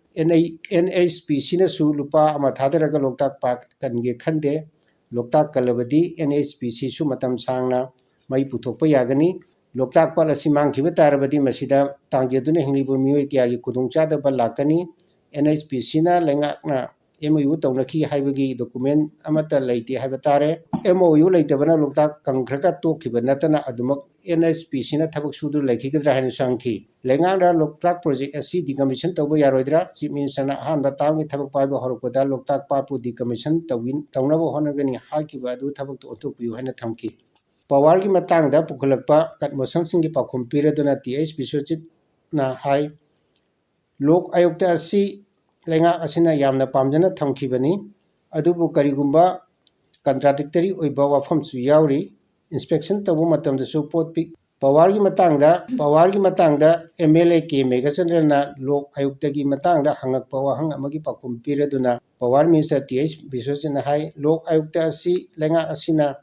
NHPCꯅꯁꯨ ꯂꯨꯄꯥ ꯑꯃ ꯊꯥꯗꯔꯒ ꯂꯣꯛꯇꯥꯛ ꯄꯥꯠ ꯀꯟꯒꯦ ꯈꯟꯗꯦ꯫ ꯂꯣꯛꯇꯥꯛ ꯀꯜꯂꯕꯗꯤ NHPCꯁꯨ ꯃꯇꯝ ꯁꯥꯡꯅ ꯃꯩ ꯄꯨꯊꯣꯛꯄ ꯌꯥꯒꯅꯤ꯫ ꯂꯣꯛꯇꯥꯛ ꯄꯥꯠ ꯑꯁꯤ ꯃꯥꯡꯈꯤꯕ ꯇꯥꯔꯕꯗꯤ ꯃꯁꯤꯗ ꯇꯥꯡꯖꯗꯨꯅ ꯍꯤꯡꯂꯤꯕ ꯃꯤꯑꯣꯏ ꯀꯌꯥꯒꯤ ꯈꯨꯗꯣꯡꯆꯥꯗꯕ ꯂꯥꯛꯀꯅꯤ꯫ NHPCꯅ ꯂꯩꯉꯥꯛꯅ MOU ꯇꯧꯅꯈꯤ ꯍꯥꯏꯕꯒꯤ document ꯑꯃꯠꯇ ꯂꯩꯇꯦ ꯍꯥꯏꯕ ꯇꯥꯔꯦ꯫ MOU ꯂꯩꯇꯕꯅ ꯂꯣꯛꯇꯥꯛ ꯀꯪꯈ꯭ꯔꯒ ꯇꯣꯛꯈꯤꯕ ꯅꯠꯇꯅ ꯑꯗꯨꯃꯛ NHPCꯅ ꯊꯕꯛ ꯁꯨꯗꯨꯅ ꯂꯩꯈꯤꯒꯗ꯭ꯔꯥ ꯍꯥꯏꯅꯁꯨ ꯍꯪꯈꯤ꯫ ꯂꯩꯉꯥꯛꯅ ꯂꯣꯛꯇꯥꯛ project ꯑꯁꯤ decommission ꯇꯧꯕ ꯌꯥꯔꯣꯏꯗ꯭ꯔꯥ? Chief Ministerꯅ ꯑꯍꯥꯟꯕ termꯒꯤ ꯊꯕꯛ ꯄꯥꯏꯕ ꯍꯧꯔꯛꯄꯗ ꯂꯣꯛꯇꯥꯛ ꯄꯥꯠꯄꯨ decommission ꯇꯧꯕꯤ-, ꯇꯧꯅꯕ ꯍꯣꯠꯅꯒꯅꯤ ꯍꯥꯏꯈꯤꯕ ꯑꯗꯨ ꯊꯕꯛꯇ ꯑꯣꯟꯊꯣꯛꯄꯤꯌꯨ ꯍꯥꯏꯅ ꯊꯝꯈꯤ꯫ Powerꯒꯤ ꯃꯇꯥꯡꯗ ꯄꯨꯈꯠꯂꯛꯄ cut motionꯁꯤꯡꯒꯤ ꯄꯥꯎꯈꯨꯝ ꯄꯤꯔꯗꯨꯅ ꯇꯤ ꯑꯩꯆ ꯕꯤꯁ꯭ꯋꯖꯤꯠꯅ ꯍꯥꯏ, ꯂꯣꯛ ꯑꯌꯨꯛꯇ ꯑꯁꯤ ꯂꯩꯉꯥꯛ ꯑꯁꯤꯅ ꯌꯥꯝꯅ ꯄꯥꯝꯖꯅ ꯊꯝꯈꯤꯕꯅꯤ, ꯑꯗꯨꯕꯨ ꯀꯔꯤꯒꯨꯝꯕ contradictory ꯑꯣꯏꯕ ꯋꯥꯐꯝꯁꯨ ꯌꯥꯎꯔꯤ꯫ Inspection ꯇꯧꯕ ꯃꯇꯝꯗꯁꯨ ꯄꯣꯠ ꯄꯤꯛ-, ꯄꯋꯥꯔꯒꯤ ꯃꯇꯥꯡꯗ, ꯄꯋꯥꯔꯒꯤ ꯃꯇꯥꯡꯗ ꯑꯦꯝ ꯑꯦꯜ ꯑꯦ ꯀꯦ ꯃꯦꯘꯆꯟꯗ꯭ꯔꯅ ꯂꯣꯛ ꯑꯌꯨꯛꯇꯒꯤ ꯃꯇꯥꯡꯗ ꯍꯪꯉꯛꯄ ꯋꯥꯍꯪ ꯑꯃꯒꯤ ꯄꯥꯎꯈꯨꯝ ꯄꯤꯔꯗꯨꯅ ꯄꯋꯥꯔ ꯃꯤꯅꯤꯁꯇꯔ ꯇꯤ ꯑꯩꯆ ꯕꯤꯁ꯭ꯋꯖꯤꯠꯅ ꯍꯥꯏ, ꯂꯣꯛ ꯑꯌꯨꯛꯇ ꯑꯁꯤ ꯂꯩꯉꯥꯛ ꯑꯁꯤꯅ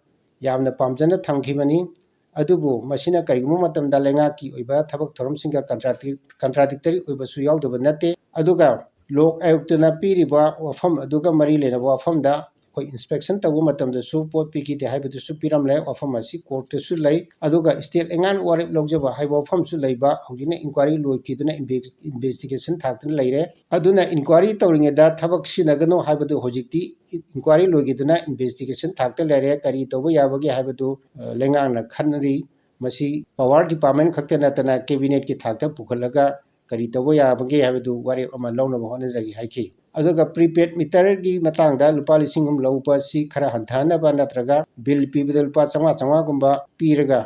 ꯌꯥꯝꯅ ꯄꯥꯝꯖꯅ ꯊꯝꯈꯤꯕꯅꯤ꯫ ꯑꯗꯨꯕꯨ ꯃꯁꯤꯅ ꯀꯔꯤꯒꯨꯝꯕ ꯃꯇꯝꯗ ꯂꯩꯉꯥꯛꯀꯤ ꯑꯣꯏꯕ ꯊꯕꯛ ꯊꯧꯔꯝꯁꯤꯡꯒ ꯀꯟꯇ꯭ꯔꯥꯗꯤꯛ-, ꯀꯟꯇ꯭ꯔꯥꯗꯤꯛꯇꯔꯤ ꯑꯣꯏꯕꯁꯨ ꯌꯥꯎꯗꯕ ꯅꯠꯇꯦ꯫ ꯑꯗꯨꯒ ꯂꯣꯛ ꯑꯌꯨꯛꯇꯅ ꯄꯤꯔꯤꯕ ꯋꯥꯐꯝ ꯑꯗꯨꯒ ꯃꯔꯤ ꯂꯩꯅꯕ ꯋꯥꯐꯝꯗ ꯑꯩꯈꯣꯏ ꯏꯟꯁꯄꯦꯛꯁꯟ ꯇꯧꯕ ꯃꯇꯝꯗꯁꯨ ꯄꯣꯠ ꯄꯤꯈꯤꯗꯦ ꯍꯥꯏꯕꯗꯨꯁꯨ ꯄꯤꯔꯝꯂꯦ꯫ ꯋꯥꯐꯝ ꯑꯁꯤ ꯀꯣꯔꯠꯇꯁꯨ ꯂꯩ꯫ ꯑꯗꯨꯒ ꯏꯁꯇꯦꯠ ꯂꯩꯉꯥꯛꯅ ꯋꯥꯔꯦꯞ ꯂꯧꯖꯕ ꯍꯥꯏꯕ ꯋꯥꯐꯝꯁꯨ ꯂꯩꯕ꯫ ꯍꯧꯖꯤꯛꯅ ꯏꯟꯀ꯭ꯋꯥꯏꯔꯤ ꯂꯣꯏꯈꯤꯗꯨꯅ ꯏꯟꯚꯦ-, ꯏꯟꯚꯦꯁꯇꯤꯒꯦꯁꯟ ꯊꯥꯛꯇꯅ ꯂꯩꯔꯦ꯫ ꯑꯗꯨꯅ ꯏꯟꯀ꯭ꯋꯥꯏꯔꯤ ꯇꯧꯔꯤꯉꯩꯗ ꯊꯕꯛ ꯁꯤꯖꯤꯟꯅꯒꯅꯨ ꯍꯥꯏꯕꯗꯨ ꯍꯧꯖꯤꯛꯇꯤ ꯏꯟꯀ꯭ꯋꯥꯏꯔꯤ ꯂꯣꯏꯈꯤꯗꯨꯅ ꯏꯟꯚꯦꯁꯇꯤꯒꯦꯁꯟ ꯊꯥꯛꯇ ꯂꯩꯔꯦ꯫ ꯀꯔꯤ ꯇꯧꯕ ꯌꯥꯕꯒꯦ ꯍꯥꯏꯕꯗꯨ, ꯑ, ꯂꯩꯉꯥꯛꯅ ꯈꯟꯅꯔꯤ꯫ ꯃꯁꯤ ꯄꯋꯥꯔ ꯗꯤꯄꯥꯔꯠꯃꯦꯟ ꯈꯛꯇ ꯅꯠꯇꯅ ꯀꯦꯕꯤꯅꯦꯠꯀꯤ ꯊꯥꯛꯇ ꯄꯨꯈꯠꯂꯒ ꯀꯔꯤ ꯇꯧꯕ ꯌꯥꯕꯒꯦ ꯍꯥꯏꯕꯗꯨ ꯋꯥꯔꯦꯞ ꯑꯃ ꯂꯧꯅꯕ ꯍꯣꯠꯅꯖꯒꯦ ꯍꯥꯏꯈꯤ꯫ ꯑꯗꯨꯒ ꯄ꯭ꯔꯤꯄꯦꯗ ꯃꯤꯇꯔꯒꯤ ꯃꯇꯥꯡꯗ ꯂꯨꯄꯥ ꯂꯤꯁꯤꯡ ꯑꯍꯨꯝ ꯂꯧꯕ ꯑꯁꯤ ꯈꯔ ꯍꯟꯊꯍꯟꯅꯕ ꯅꯠꯇ꯭ꯔꯒ ꯕꯤꯜ ꯄꯤꯕꯗ ꯂꯨꯄꯥ ꯆꯥꯝꯃꯉꯥ ꯆꯥꯝꯃꯉꯥꯒꯨꯝꯕ ꯄꯤꯔꯒ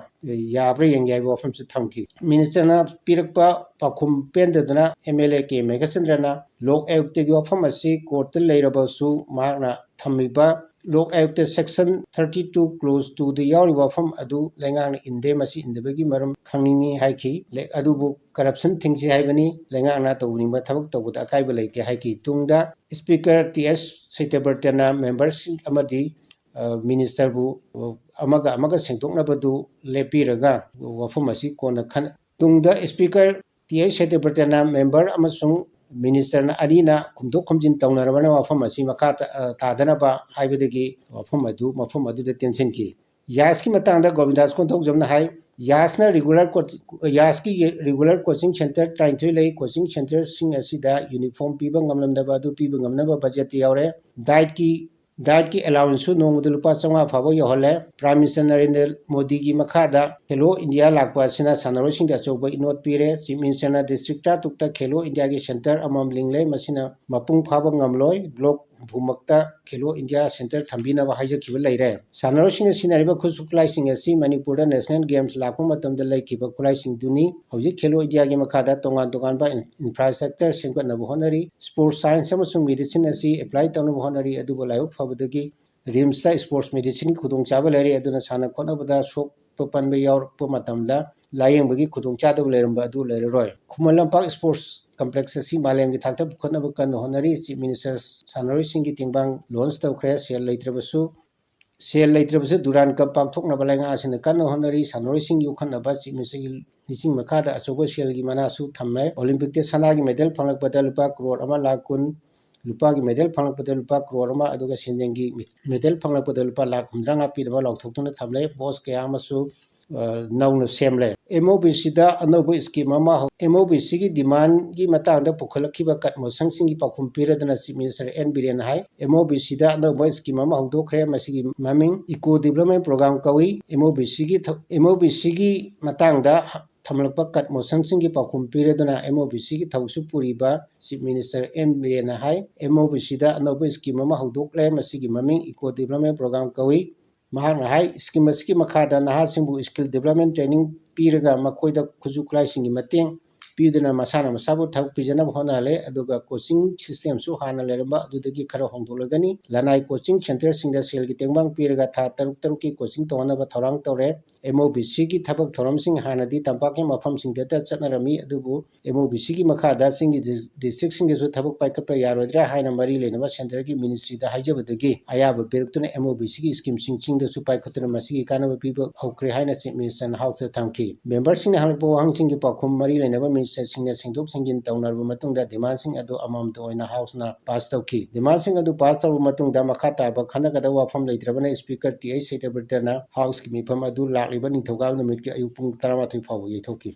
ꯌꯥꯕ꯭ꯔꯥ ꯌꯦꯡꯒꯦ ꯍꯥꯏꯕ ꯋꯥꯐꯝꯁꯨ ꯊꯝꯈꯤ꯫ ꯃꯤꯅꯤꯁꯇꯔꯅ ꯄꯤꯔꯛꯄ ꯄꯥꯎꯈꯨꯝ ꯄꯦꯟꯗꯗꯨꯅ ꯑꯦꯝ ꯑꯦꯜ ꯑꯦ ꯀꯦ ꯃꯦꯘꯆꯟꯗ꯭ꯔꯅ ꯂꯣꯛ ꯑꯌꯨꯛꯇꯒꯤ ꯋꯥꯐꯝ ꯑꯁꯤ ꯀꯣꯔꯠꯇ ꯂꯩꯔꯕꯁꯨ ꯃꯍꯥꯛꯅ ꯊꯝꯃꯤꯕ ꯂꯣꯛ ꯑꯌꯨꯛꯇ ꯁꯦꯛꯁꯟ ꯊꯥꯔꯇꯤ ꯇꯨ ꯀ꯭ꯂꯣꯖ ꯇꯨꯗ ꯌꯥꯎꯔꯤꯕ ꯋꯥꯐꯝ ꯑꯗꯨ ꯂꯩꯉꯥꯛꯅ ꯏꯟꯗꯦ, ꯃꯁꯤ ꯏꯟꯗꯕꯒꯤ ꯃꯔꯝ ꯈꯪꯅꯤꯡꯏ ꯍꯥꯏꯈꯤ꯫ ꯂꯦ-, ꯑꯗꯨꯕꯨ ꯀꯔꯞꯁꯟ ꯊꯤꯡꯁꯤ ꯍꯥꯏꯕꯅꯤ, ꯂꯩꯉꯥꯛꯅ ꯇꯧꯅꯤꯡꯕ ꯊꯕꯛ ꯇꯧꯕꯗ ꯑꯀꯥꯏꯕ ꯂꯩꯇꯦ ꯍꯥꯏꯈꯤ꯫ ꯇꯨꯡꯗ ꯏꯁꯄꯤꯀꯔ ꯇꯤ ꯑꯦꯁ ꯁꯇ꯭ꯌꯕ꯭ꯔꯇꯅ ꯃꯦꯝꯕꯔꯁꯤꯡ ꯑꯃꯗꯤ, ꯑ, ꯃꯤꯅꯤꯁꯇꯔꯕꯨ, ꯑ, ꯑꯃꯒ ꯑꯃꯒ ꯁꯦꯡꯗꯣꯛꯅꯕꯗꯨ ꯂꯦꯞꯄꯤꯔꯒ ꯋꯥꯐꯝ ꯑꯁꯤ ꯀꯣꯟꯅ ꯈꯟ-, ꯇꯨꯡꯗ ꯏꯁꯄꯤꯀꯔ ꯇꯤ ꯑꯩꯆ ꯁꯇ꯭ꯌꯕ꯭ꯔꯇꯅ ꯃꯦꯝꯕꯔ ꯑꯃꯁꯨꯡ ꯃꯤꯅꯤꯁꯇꯔꯅ ꯑꯅꯤꯅ ꯈꯨꯝꯗꯣꯛ ꯈꯨꯝꯖꯤꯟ ꯇꯧꯅꯔꯕꯅ ꯋꯥꯐꯝ ꯑꯁꯤ ꯃꯈꯥ ꯇ-, ꯑ, ꯇꯥꯗꯅꯕ ꯍꯥꯏꯕꯗꯒꯤ ꯋꯥꯐꯝ ꯑꯗꯨ ꯃꯐꯝ ꯑꯗꯨꯗ ꯇꯦꯟꯁꯤꯟꯈꯤ꯫ ꯌꯥꯁꯀꯤ ꯃꯇꯥꯡꯗ ꯒꯣꯕꯤꯟꯗꯥꯁ ꯀꯣꯟꯊꯧꯖꯝꯅ ꯍꯥꯏ, ꯌꯥꯁꯅ ꯔꯤꯒꯨꯂꯔ ꯀꯣꯆ-, ꯌꯥꯁꯀꯤ ꯔꯤꯒꯨꯂꯔ ꯀꯣꯆꯤꯡ ꯁꯦꯟꯇꯔ ꯇꯔꯥꯅꯤꯊꯣꯏ ꯂꯩ꯫ ꯀꯣꯆꯤꯡ ꯁꯦꯟꯇꯔꯁꯤꯡ ꯑꯁꯤꯗ ꯌꯨꯅꯤꯐꯣꯔꯝ ꯄꯤꯕ ꯉꯝꯂꯝꯗꯕ ꯑꯗꯨ ꯄꯤꯕ ꯉꯝꯅꯕ ꯕꯖꯦꯠꯇ ꯌꯥꯎꯔꯦ꯫ ꯗꯥꯏꯠꯀꯤ ꯗꯥꯏꯠꯀꯤ ꯑꯦꯂꯥꯎꯟꯁꯁꯨ ꯅꯣꯡꯃꯗ ꯂꯨꯄꯥ ꯆꯥꯝꯃꯉꯥ ꯐꯥꯎꯕ ꯌꯧꯍꯜꯂꯦ꯫ ꯄ꯭ꯔꯥꯏꯝ ꯃꯤꯅꯤꯁꯇꯔ ꯅꯔꯦꯟꯗ꯭ꯔ ꯃꯣꯗꯤꯒꯤ ꯃꯈꯥꯗ ꯈꯦꯂꯣ ꯏꯟꯗꯤꯌꯥ ꯂꯥꯛꯄ ꯑꯁꯤꯅ ꯁꯥꯟꯅꯔꯣꯏꯁꯤꯡꯗ ꯑꯆꯧꯕ ꯏꯅꯣꯠ ꯄꯤꯔꯦ꯫ ꯆꯤꯐ ꯃꯤꯅꯤꯁꯇꯔꯅ ꯗꯤꯁꯇ꯭ꯔꯤꯛ ꯇꯔꯥꯇꯔꯨꯛꯇ ꯈꯦꯂꯣ ꯏꯟꯗꯤꯌꯥꯒꯤ ꯁꯦꯟꯇꯔ ꯑꯃꯃꯝ ꯂꯤꯡꯂꯦ, ꯃꯁꯤꯅ ꯃꯄꯨꯡ ꯐꯥꯕ ꯉꯝꯂꯣꯏ꯫ ꯕ꯭ꯂꯣꯛ ꯍꯨꯝꯐꯨꯃꯛꯇ ꯈꯦꯂꯣ ꯏꯟꯗꯤꯌꯥ ꯁꯦꯟꯇꯔ ꯊꯝꯕꯤꯅꯕ ꯍꯥꯏꯖꯈꯤꯕ ꯂꯩꯔꯦ꯫ ꯁꯥꯟꯅꯔꯣꯏꯁꯤꯡꯅ ꯁꯤꯖꯤꯟꯅꯔꯤꯕ ꯈꯨꯠꯁꯨ ꯈꯨꯠꯂꯥꯏꯁꯤꯡ ꯑꯁꯤ ꯃꯅꯤꯄꯨꯔꯗ ꯅꯦꯁꯅꯦꯜ ꯒꯦꯝꯁ ꯂꯥꯛꯄ ꯃꯇꯝꯗ ꯂꯩꯈꯤꯕ ꯈꯨꯠꯂꯥꯏꯁꯤꯡꯗꯨꯅꯤ꯫ ꯍꯧꯖꯤꯛ ꯈꯦꯂꯣ ꯏꯟꯗꯤꯌꯥꯒꯤ ꯃꯈꯥꯗ ꯇꯣꯉꯥꯟ ꯇꯣꯉꯥꯟꯕ ꯏꯟ-, ꯏꯟꯐ꯭ꯔꯥꯁ꯭ꯇ꯭ꯔꯛꯆꯔ ꯁꯦꯝꯒꯠꯅꯕ ꯍꯣꯠꯅꯔꯤ꯫ ꯁ꯭ꯄꯣꯔꯠꯁ ꯁꯥꯏꯟꯁ ꯑꯃꯁꯨꯡ ꯃꯦꯗꯤꯁꯤꯟ ꯑꯁꯤ ꯑꯦꯄ꯭ꯂꯥꯏ ꯇꯧꯅꯕ ꯍꯣꯠꯅꯔꯤ, ꯑꯗꯨꯕꯨ ꯂꯥꯏꯕꯛ ꯐꯕꯗꯒꯤ ꯔꯤꯝꯁꯇ ꯁ꯭ꯄꯣꯔꯠꯁ ꯃꯦꯗꯤꯁꯤꯟꯒꯤ ꯈꯨꯗꯣꯡꯆꯥꯕ ꯂꯩꯔꯦ꯫ ꯑꯗꯨꯅ ꯁꯥꯟꯅ ꯈꯣꯠꯅꯕꯗ ꯁꯣꯛ-, ꯄꯟꯕ ꯌꯥꯎꯔꯛꯄ ꯃꯇꯝꯗ ꯂꯥꯌꯦꯡꯕꯒꯤ ꯈꯨꯗꯣꯡꯆꯥꯗꯕ ꯂꯩꯔꯝꯕ ꯑꯗꯨ ꯂꯩꯔꯔꯣꯏ꯫ ꯈꯨꯃꯟ ꯂꯝꯄꯥꯛ ꯁ꯭ꯄꯣꯔꯠꯁ ꯀꯝꯄ꯭ꯂꯦꯛꯁ ꯑꯁꯤ ꯃꯥꯂꯦꯝꯒꯤ ꯊꯥꯛꯇ ꯄꯨꯈꯠꯅꯕ ꯀꯟꯅ ꯍꯣꯠꯅꯔꯤ꯫ ꯆꯤꯐ ꯃꯤꯅꯤꯁꯇꯔ ꯁꯥꯟꯅꯔꯣꯏꯁꯤꯡꯒꯤ ꯇꯦꯡꯕꯥꯡ ꯂꯣꯟꯁ ꯇꯧꯈ꯭ꯔꯦ꯫ ꯁꯦꯜ ꯂꯩꯇ꯭ꯔꯕꯁꯨ ꯁꯦꯜ ꯂꯩꯇ꯭ꯔꯕꯁꯨ ꯗꯨꯔꯥꯟ ꯀꯞ ꯄꯥꯡꯊꯣꯛꯅꯕ ꯂꯩꯉꯥꯛ ꯑꯁꯤꯅ ꯀꯟꯅ ꯍꯣꯠꯅꯔꯤ꯫ ꯁꯥꯟꯅꯔꯣꯏꯁꯤꯡ ꯌꯣꯛꯈꯠꯅꯕ ꯆꯤꯐ ꯃꯤꯅꯤꯁꯇꯔꯒꯤ ꯂꯤꯁꯤꯡ ꯃꯈꯥꯗ ꯑꯆꯧꯕ ꯁꯦꯜꯒꯤ ꯃꯅꯥꯁꯨ ꯊꯝꯂꯦ꯫ ꯑꯣꯂꯤꯝꯄꯤꯛꯇ ꯁꯅꯥꯒꯤ ꯃꯦꯗꯜ ꯐꯪꯂꯛꯄꯗ ꯂꯨꯄꯥ ꯀ꯭ꯔꯣꯔ ꯑꯃ ꯂꯥꯈ ꯀꯨꯟ, ꯂꯨꯄꯥꯒꯤ ꯃꯦꯗꯜ ꯐꯪꯂꯛꯄꯗ ꯂꯨꯄꯥ ꯀ꯭ꯔꯣꯔ ꯑꯃ, ꯑꯗꯨꯒ ꯁꯦꯟꯖꯦꯡꯒꯤ ꯃꯦꯗꯜ ꯐꯪꯂꯛꯄꯗ ꯂꯨꯄꯥ ꯂꯥꯈ ꯍꯨꯝꯗ꯭ꯔꯥꯉꯥ ꯄꯤꯅꯕ ꯂꯥꯎꯊꯣꯛꯇꯨꯅ ꯊꯝꯂꯦ꯫ ꯕꯣꯁ ꯀꯌꯥ ꯑꯃꯁꯨ ꯑ, ꯅꯧꯅ ꯁꯦꯝꯂꯦ꯫ ꯑꯦꯝ ꯑꯣ ꯕꯤ ꯁꯤꯗ ꯑꯅꯧꯕ ꯁ꯭ꯀꯤꯝ ꯑꯃ ꯍꯧ-, ꯑꯦꯝ ꯑꯣ ꯕꯤ ꯁꯤꯒꯤ ꯗꯤꯃꯥꯟꯒꯤ ꯃꯇꯥꯡꯗ ꯄꯨꯈꯠꯂꯛꯈꯤꯕ ꯀꯠ ꯃꯣꯁꯟꯁꯤꯡꯒꯤ ꯄꯥꯎꯈꯨꯝ ꯄꯤꯔꯗꯨꯅ ꯆꯤꯐ ꯃꯤꯅꯤꯁꯇꯔ ꯑꯦꯟ ꯕꯤꯔꯦꯟꯅ ꯍꯥꯏ, ꯑꯦꯝ ꯑꯣ ꯕꯤ ꯁꯤꯗ ꯑꯅꯧꯕ ꯁ꯭ꯀꯤꯝ ꯑꯃ ꯍꯧꯗꯣꯛꯈ꯭ꯔꯦ꯫ ꯃꯁꯤꯒꯤ ꯃꯃꯤꯡ ꯏꯀꯣ ꯗꯤꯕ꯭ꯂꯞꯃꯦꯟ ꯄ꯭ꯔꯣꯒ꯭ꯔꯥꯝ ꯀꯧꯏ꯫ ꯑꯦꯝ ꯑꯣ ꯕꯤ ꯁꯤꯒꯤ ꯊ-, ꯑꯦꯝ ꯑꯣ ꯕꯤ ꯁꯤꯒꯤ ꯃꯇꯥꯡꯗ ꯊꯝꯂꯛꯄ ꯀꯠ ꯃꯣꯁꯟꯁꯤꯡꯒꯤ ꯄꯥꯎꯈꯨꯝ ꯄꯤꯔꯗꯨꯅ ꯑꯦꯝ ꯑꯣ ꯕꯤ ꯁꯤꯒꯤ ꯊꯧꯁꯨ ꯄꯨꯔꯤꯕ ꯆꯤꯐ ꯃꯤꯅꯤꯁꯇꯔ ꯑꯦꯟ ꯕꯤꯔꯦꯟꯅ ꯍꯥꯏ, ꯑꯦꯝ ꯑꯣ ꯕꯤ ꯁꯤꯗ ꯑꯅꯧꯕ ꯁ꯭ꯀꯤꯝ ꯑꯃ ꯍꯧꯗꯣꯛꯂꯦ꯫ ꯃꯁꯤꯒꯤ ꯃꯃꯤꯡ ꯏꯀꯣ ꯗꯤꯕ꯭ꯂꯞꯃꯦꯟ ꯄ꯭ꯔꯣꯒ꯭ꯔꯥꯝ ꯀꯧꯏ꯫ ꯃꯍꯥꯛꯅ ꯍꯥꯏ, ꯁ꯭ꯀꯤꯝ ꯑꯁꯤꯒꯤ ꯃꯈꯥꯗ ꯅꯍꯥꯁꯤꯡꯕꯨ ꯁ꯭ꯀꯤꯜ ꯗꯤꯕ꯭ꯂꯞꯃꯦꯟ ꯇ꯭ꯔꯦꯅꯤꯡ ꯄꯤꯔꯒ ꯃꯈꯣꯏꯗ ꯈꯨꯠꯁꯨ ꯈꯨꯠꯂꯥꯏꯁꯤꯡꯒꯤ ꯃꯇꯦꯡ ꯄꯤꯗꯨꯅ ꯃꯁꯥꯅ ꯃꯁꯥꯕꯨ ꯊꯕꯛ ꯄꯤꯖꯅꯕ ꯍꯣꯠꯅꯍꯜꯂꯦ꯫ ꯑꯗꯨꯒ ꯀꯣꯆꯤꯡ ꯁꯤꯁꯇꯦꯝꯁꯨ ꯍꯥꯟꯅ ꯂꯩꯔꯝꯕ ꯑꯗꯨꯗꯒꯤ ꯈꯔ ꯍꯣꯡꯗꯣꯛꯂꯒꯅꯤ꯫ ꯂꯅꯥꯏ ꯀꯣꯆꯤꯡ ꯁꯦꯟꯇꯔꯁꯤꯡꯗ ꯁꯦꯜꯒꯤ ꯇꯦꯡꯕꯥꯡ ꯄꯤꯔꯒ ꯊꯥ ꯇꯔꯨꯛ ꯇꯔꯨꯛꯀꯤ ꯀꯣꯆꯤꯡ ꯇꯧꯍꯟꯅꯕ ꯊꯧꯔꯥꯡ ꯇꯧꯔꯦ꯫ ꯑꯦꯝ ꯑꯣ ꯕꯤ ꯁꯤꯒꯤ ꯊꯕꯛ ꯊꯧꯔꯝꯁꯤꯡ ꯍꯥꯟꯅꯗꯤ ꯇꯝꯄꯥꯛꯀꯤ ꯃꯐꯝꯁꯤꯡꯗꯇ ꯆꯠꯅꯔꯝꯃꯤ, ꯑꯗꯨꯕꯨ ꯑꯦꯝ ꯑꯣ ꯕꯤ ꯁꯤꯒꯤ ꯃꯈꯥꯗ ꯆꯤꯡꯒꯤ ꯗꯤ-, ꯗꯤꯁꯇ꯭ꯔꯤꯛꯁꯤꯡꯗꯁꯨ ꯊꯕꯛ ꯄꯥꯏꯈꯠꯄ ꯌꯥꯔꯣꯏꯗ꯭ꯔꯥ ꯍꯥꯏꯅ ꯃꯔꯤ ꯂꯩꯅꯕ ꯁꯦꯟꯇꯔꯒꯤ ꯃꯤꯅꯤꯁꯇ꯭ꯔꯤꯗ ꯍꯥꯏꯖꯕꯗꯒꯤ ꯑꯌꯥꯕ ꯄꯤꯔꯛꯇꯨꯅ ꯑꯦꯝ ꯑꯣ ꯕꯤ ꯁꯤꯒꯤ ꯁ꯭ꯀꯤꯝꯁꯤꯡ ꯆꯤꯡꯗꯁꯨ ꯄꯥꯏꯈꯠꯇꯨꯅ ꯃꯁꯤꯒꯤ ꯀꯥꯟꯅꯕ ꯄꯤꯕ ꯍꯧꯈ꯭ꯔꯦ ꯍꯥꯏꯅ ꯆꯤꯐ ꯃꯤꯅꯤꯁꯇꯔꯅ ꯍꯥꯎꯁꯇ ꯊꯝꯈꯤ꯫ ꯃꯦꯝꯕꯔꯁꯤꯡꯅ ꯍꯪꯂꯛꯄ ꯋꯥꯍꯪꯁꯤꯡꯒꯤ ꯄꯥꯎꯈꯨꯝ ꯃꯔꯤ ꯂꯩꯅꯕ ꯃꯤꯅꯤꯁꯇꯔꯁꯤꯡꯅ ꯁꯦꯡꯗꯣꯛ ꯁꯦꯡꯖꯤꯟ ꯇꯧꯅꯔꯕ ꯃꯇꯨꯡꯗ ꯗꯤꯃꯥꯟꯁꯤꯡ ꯑꯗꯨ ꯑꯃꯃꯝꯇ ꯑꯣꯏꯅ ꯍꯥꯎꯁꯅ ꯄꯥꯁ ꯇꯧꯈꯤ꯫ ꯗꯤꯃꯥꯟꯁꯤꯡ ꯑꯗꯨ ꯄꯥꯁ ꯇꯧꯔꯕ ꯃꯇꯨꯡꯗ ꯃꯈꯥ ꯇꯥꯕ ꯈꯟꯅꯒꯗꯕ ꯋꯥꯐꯝ ꯂꯩꯇ꯭ꯔꯕꯅ ꯁ꯭ꯄꯤꯀꯔ ꯇꯤ ꯑꯩꯆ ꯁꯇ꯭ꯌꯕ꯭ꯔꯇꯅ ꯍꯥꯎꯁꯀꯤ ꯃꯤꯐꯝ ꯑꯗꯨ ꯂꯥꯛꯂꯤꯕ ꯅꯤꯡꯊꯧꯀꯥꯕ ꯅꯨꯃꯤꯠꯀꯤ ꯑꯌꯨꯛ ꯄꯨꯡ ꯇꯔꯥꯃꯥꯊꯣꯏ ꯐꯥꯎꯕ ꯌꯩꯊꯣꯛꯈꯤ꯫